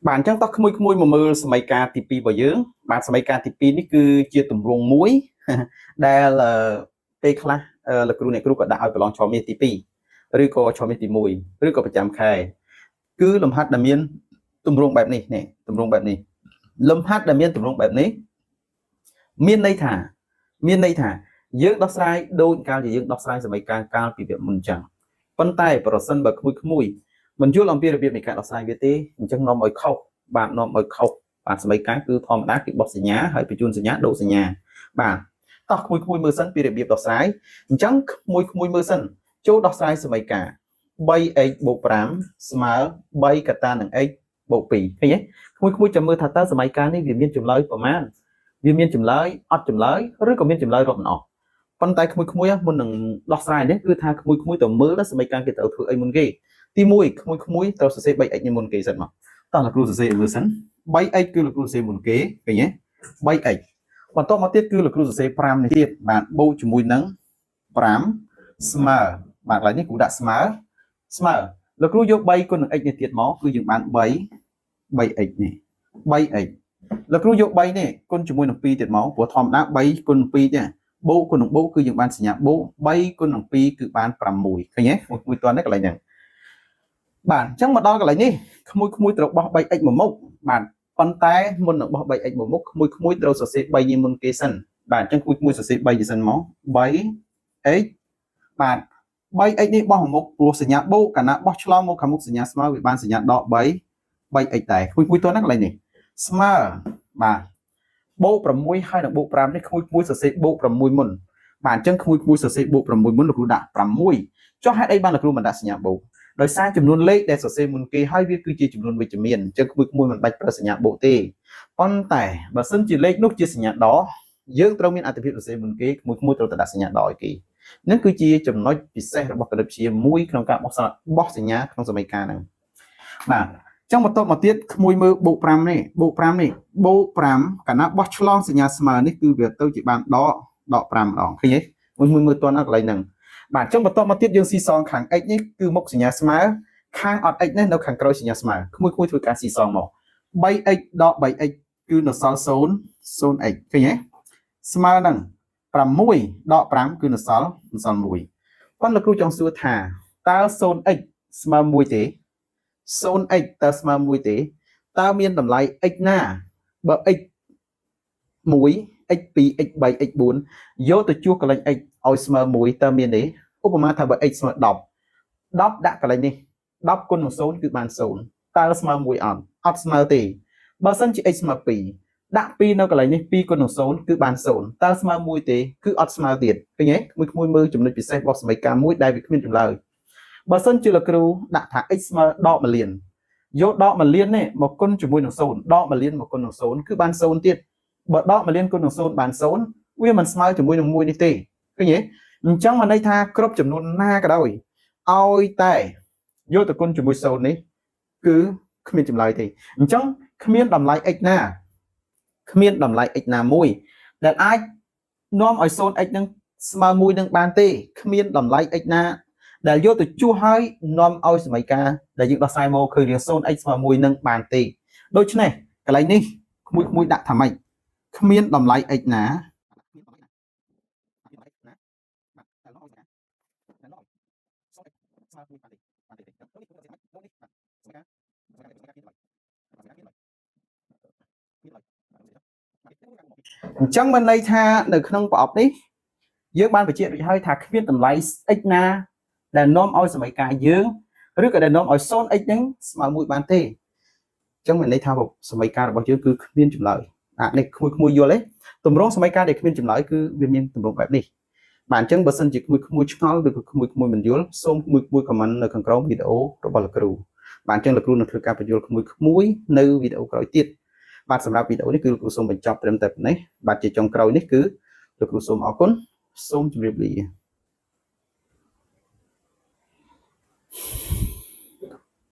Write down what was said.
បាទអញ្ចឹងតោះក្មួយៗមកមើលសមីការទី2របស់យើងបាទសមីការទី2នេះគឺជាទម្រង់មួយដែលពេលខ្លះលោកគ្រូអ្នកគ្រូក៏ដាក់ឲ្យប្រឡងឆមាសទី2ឬក៏ឆមាសទី1ឬក៏ប្រចាំខែគឺលំហាត់ដែលមានទម្រង់បែបនេះនេះទម្រង់បែបនេះលំហាត់ដែលមានទម្រង់បែបនេះមានន័យថាមានន័យថាយើងដោះស្រាយដូចកាលជាយើងដោះស្រាយសមីការកាលពីវគ្គមុនចឹងប៉ុន្តែប្រសិនបើក្មួយៗមិនយល់អំពីរបៀបនៃការដោះស្រាយវាទេអញ្ចឹងនាំឲ្យខុសបាទនាំឲ្យខុសបាទសមីការគឺធម្មតាគឺបោះសញ្ញាហើយបញ្ជូនសញ្ញាដូរសញ្ញាបាទតោះក្មួយៗមើលសិនពីរបៀបដោះស្រាយអញ្ចឹងក្មួយៗមើលសិនចូលដោះស្រាយសមីការ 3x បូក5ស្មើ3កតានឹង x បូក2ឃើញទេក្មួយៗចាំមើលថាតើសមីការនេះវាមានចម្លើយប្រមាណវាមានចម្លើយអត់ចម្លើយឬក៏មានចម្លើយរាប់មិនអស់ប៉ុន្តែក្មួយៗមុននឹងដោះស្រាយនេះគឺថាក្មួយៗទៅមើលសមីការគេត្រូវធ្វើអីមុនគេទី1ក្មួយៗត្រូវសរសេរ 3x នេះមុនគេសិនមកតោះលោកគ្រូសរសេរឲ្យមើលសិន 3x គឺលោកគ្រូសរសេរមុនគេឃើញទេ 3x បន្ទាប់មកទៀតគឺលោកគ្រូសរសេរ5នេះទៀតបាទបូកជាមួយនឹង5ស្មើបាទកន្លែងនេះគ្រូដាក់ស្មើស្មើលោកគ្រូយក3គុណនឹង x នេះទៀតមកគឺយើងបាន3 3x នេះ 3x លោកគ្រូយក3នេះគុណជាមួយនឹង2ទៀតមកព្រោះធម្មតា3គុណ2ទេបូកគុណនឹងបូកគឺយើងបានសញ្ញាបូក3គុណនឹង2គឺបាន6ឃើញទេមួយទាន់ទេកន្លែងហ្នឹងបាទអញ្ចឹងមកដល់កន្លែងនេះក្មួយៗត្រូវបោះ 3x មកមុខបាទប៉ុន្តែមុននឹងបោះ 3x មកមុខក្មួយៗត្រូវសរសេរ3នេះមុនគេសិនបាទអញ្ចឹងក្មួយៗសរសេរ3នេះសិនមក 3x បាទ 3x នេះបោះមកមុខព្រោះសញ្ញាបូកកាលណាបោះឆ្លងមកខាងមុខសញ្ញាស្មើវាបានសញ្ញាដក3 3x ដែរក្មួយៗទាន់ណាកន្លែងនេះស្មើបាទបូក6ហើយនឹងបូក5នេះក្មួយៗសរសេរបូក6មុនបាទអញ្ចឹងក្មួយៗសរសេរបូក6មុនលោកគ្រូដាក់6ចុះហេតុអីបានលោកគ្រូមិនដាក់សញ្ញាបូកដោយសារចំនួនលេខដែលសរសេរមុនគេហើយវាគឺជាចំនួនវិជ្ជមានអញ្ចឹងក្មួយៗមិនបាច់ប្រើសញ្ញាបូកទេប៉ុន្តែបើសិនជាលេខនោះជាសញ្ញាដកយើងត្រូវមានអត្ថភាពសរសេរមុនគេក្មួយៗត្រូវតែដាក់សញ្ញាដកឲ្យគេនឹងគឺជាចំណុចពិសេសរបស់គណិតវិទ្យាមួយក្នុងការបោះសញ្ញាក្នុងសមីការហ្នឹងបាទចឹងបន្ទាប់មកទៀតក្មួយមើលបូក5នេះបូក5នេះបូក5កាលណាបោះឆ្លងសញ្ញាស្មើនេះគឺវាទៅជាបានដក5ម្ដងឃើញទេមួយមួយមើលទាន់អត់កន្លែងហ្នឹងបាទចឹងបន្ទាប់មកទៀតយើងស៊ីសងខាង x នេះគឺមុខសញ្ញាស្មើខាងអត់ x នេះនៅខាងក្រោយសញ្ញាស្មើក្មួយៗធ្វើការស៊ីសងមក 3x ដក 3x គឺនៅសល់0 0x ឃើញទេស្មើនឹង6ដក5គឺនៅសល់1ប៉ុន្តែលោកគ្រូចង់សួរថាតើ 0x ស្មើ1ទេ 0x តើស្មើ1ទេតើមានតម្លៃ x ណាបើ x 1 x 2 x 3 x 4យកទៅជួសកន្លែង x ឲ្យស្មើ1តើមានទេឧបមាថាបើ x ស្មើ10 10ដាក់កន្លែងនេះ10គុណនឹង0គឺបាន0តើស្មើ1អត់អត់ស្មើទេបើសិនជា x ស្មើ2ដាក់2នៅកន្លែងនេះ2គុណនឹង0គឺបាន0តើស្មើ1ទេគឺអត់ស្មើទៀតឃើញទេក្មួយៗមើលចំណុចពិសេសរបស់សមីការមួយដែលវាគ្មានចម្លើយបើសិនជាលោកគ្រូដាក់ថា x ស្មើដក1លានយកដក1លាននេះមកគុណជាមួយនឹង0ដក1លានមកគុណនឹង0គឺបាន0ទៀតបើដក1លានគុណនឹង0បាន0វាមិនស្មើជាមួយនឹង1នេះទេឃើញទេអញ្ចឹងមានន័យថាគ្រប់ចំនួនណាក៏ដោយឲ្យតែយកទៅគុណជាមួយ0នេះគឺគ្មានចម្លើយទេអញ្ចឹងគ្មានតម្លៃ x ណាគ្មានតម្លៃ x ណាមួយដែលអាចនាំឲ្យ 0x នឹងស្មើ1នឹងបានទេគ្មានតម្លៃ x ណាដែលយកទៅជួសហើយនាំឲ្យសមីការដែលយើងដោះស្រាយមកឃើញរាង 0x ស្មើ1នឹងបានទេដូច្នេះកន្លែងនេះក្មួយៗដាក់ថាម៉េចគ្មានតម្លៃ x ណាអញ្ចឹងមានន័យថានៅក្នុងប្រអប់នេះយើងបានបញ្ជាក់រួចហើយថាគ្មានតម្លៃ x ណាដែលនាំឲ្យសមីការយើងឬក៏ដែលនាំឲ្យ 0x ហ្នឹងស្មើ1បានទេអញ្ចឹងមានន័យថាសមីការរបស់យើងគឺគ្មានចម្លើយអានេះក្មួយៗយល់ទេទម្រង់សមីការដែលគ្មានចម្លើយគឺវាមានទម្រង់បែបនេះបាទអញ្ចឹងបើសិនជាក្មួយៗឆ្ងល់ឬក៏ក្មួយៗមិនយល់សូមក្មួយៗ comment នៅខាងក្រោមវីដេអូរបស់លោកគ្រូបាទអញ្ចឹងលោកគ្រូនឹងធ្វើការបញ្យល់ក្មួយៗនៅវីដេអូក្រោយទៀតបាទសម្រាប់វីដេអូនេះគឺលោកគ្រូសូមបញ្ចប់ត្រឹមតែប៉ុណ្ណេះបាទជាចុងក្រោយនេះគឺលោកគ្រូសូមអរគុណសូមជម្រាបលា